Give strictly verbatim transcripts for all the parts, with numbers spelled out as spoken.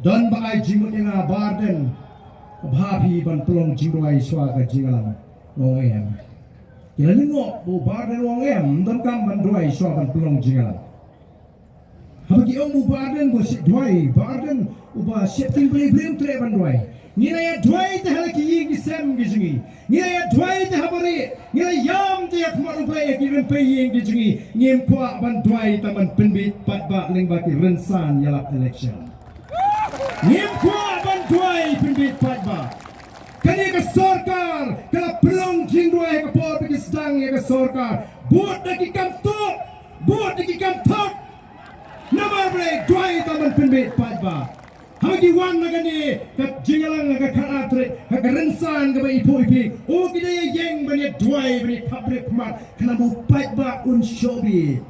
Don ba ai jingmut ïa nga Bah Ardent, bha phi ban pynlong jingduwai shuwa ka jingïalang, u ong em. Ki la lyngngoh ba u Bah Ardent u ong em, ym donkam ban duwai shuwa ban pynlong jingïalang. Haba ki ong ba u Bah Ardent ba u shait duwai, Bah Ardent uba sheptieng Blei, Blei um treh ban duwai. Ngi la ïa duwai te ha la ki ïing ki sem ki jong ngi. Ngi la ïa duwai te ha barieh, ngi la ïam te ha khmat U Blei ha ki rympei ïing ki jong ngi. Ngim kwah ban duwai tang ban pynbeit paidbah lyngba ki rynsan ïalap election. Ngim kwah ban duwai pynbeit paidbah. Kane ka sorkar ka la pynlong jingduwai ha ka por ba ki sdang ïa ka sorkar. Bud da ki kam tuh, bud da ki kam thok. Namar balei? Duwai tang ban pynbeit paidbah. Haba ki wan na kane ka jingïalang ha ka khatar tarik, ha ka rynsan kaba iphuh iphi, o ki dei ïa ïeng ban ïa duwai, ban ïa thap rit khmat, khnang ba u paidbah un shoh beit.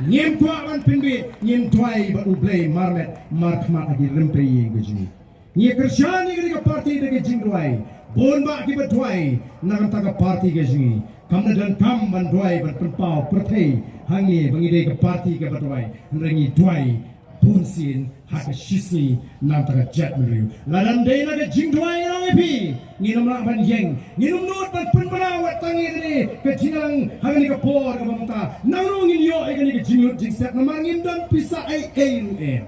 Ngim kwah ban pynbeit, ngin duwai bad U Blei marmet markhmat ha ki rympei ïing ka jong ngi. Ngi kyrshan ïa kane ka party da ka jingduwai. Bun bah kiba duwai na ka bynta ka party ka jong ngi. Kam da donkam ban duwai ban pynpaw pyrthei ha ngi ba ngi dei ka party kaba duwai. Hynrei ngi duwai bunsien ha ka shisngi na ka bynta ka jaitbynriew. Lada ym dei na ka jingduwai, ngan ong ïa phi, ngin ym lah ban ïeng. Ngin ym nud ban pynbna wat tang ïa kane ka jingïalang ha kane ka por kaba mynta. Nangno ngin ïoh ïa kane ka jinglut jingsiat namar ngim don pisa ei ei ruh em.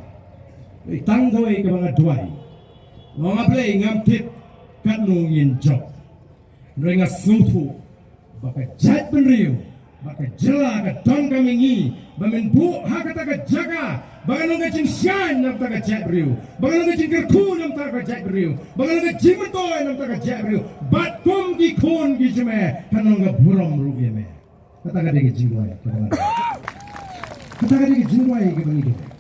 Ei, tang kawei kaba nga duwai. Nga ong, A Blei, ngam tip katno ngin jop. Hynrei nga sngewthuh ba ka jaitbynriew, ba ka jylla ka donkam ïa ngi, ba men buh ha kata ka jaka, ba kan long ka jingshai na ka bynta ka jaitbynriew, ba kan long ka jingkyrkhu na ka bynta ka jaitbynriew, ba kan long ka jingmyntoi na ka bynta ka jaitbynriew. Bad kum ki khun ki jong me kan long ka burom ruh ïa me. Kata ka dei ka jingduwai kaba nga duwai. Kata ka dei ka jingduwai kaba ngi duwai.